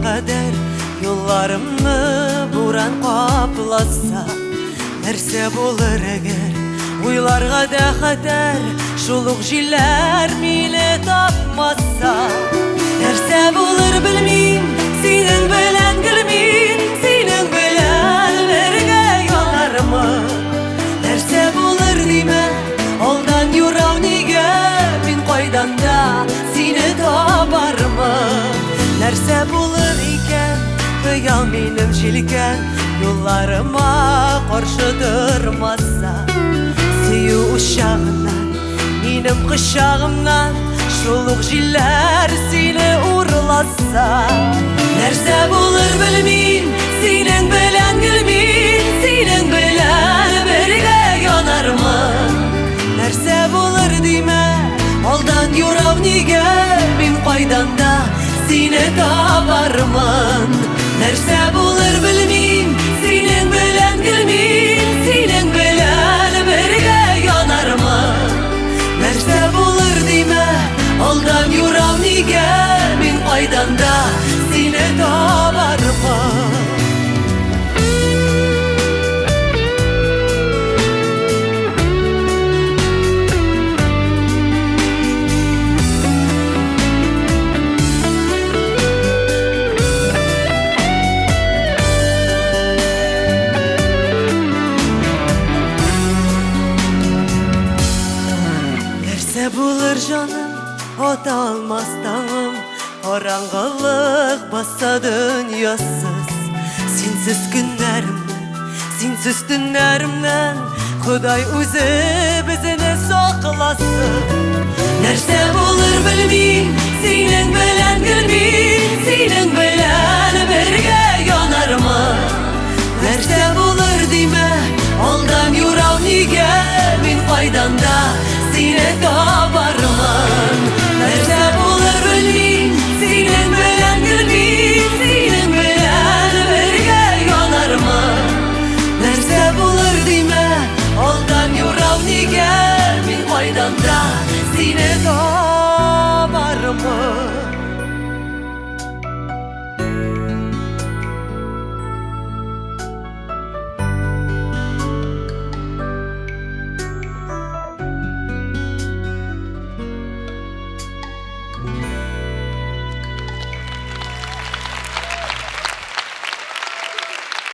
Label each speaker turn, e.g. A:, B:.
A: кадәр юлларымны буран капласа? Нәрсә булыр әгәр уйларга да хәтәр шул ук җилләр мине тапмаса? Нәрсә булыр белмим, синең белән гел мин, синең белән бергә янармын. Нәрсә булыр димә, алдан юрау нигә, мин кайдан да сине табармын. Нәрсә булыр икән, хыял минем җилкән, юлларыма каршы тормаса. Сөю учагыннан, минем кочагымнан, шул ук җилләр сине урласа. Нәрсә булыр белмим, синең белән гел мин, синең белән бергә янармын. Нәрсә булыр димә, алдан юрау нигә, мин кайдан да сине табармын. Нәрсә булыр белмим, синең белән гел мин, синең белән бергә янармын. Нәрсә булыр димә, алдан юрау нигә, мин кайдан да сине табармын. Нәрсә булыр җаным, ата алмас таңым, караңгылык баса дөньясыз. Синсез көннәремнән, синсез төннәремнән Ходай үзе безне сакласын. Нәрсә булыр белмим, синең белән гел мин, синең белән бергә янармын. Нәрсә булыр димә, алдан юрау нигә, мин кайдан да сине табармын.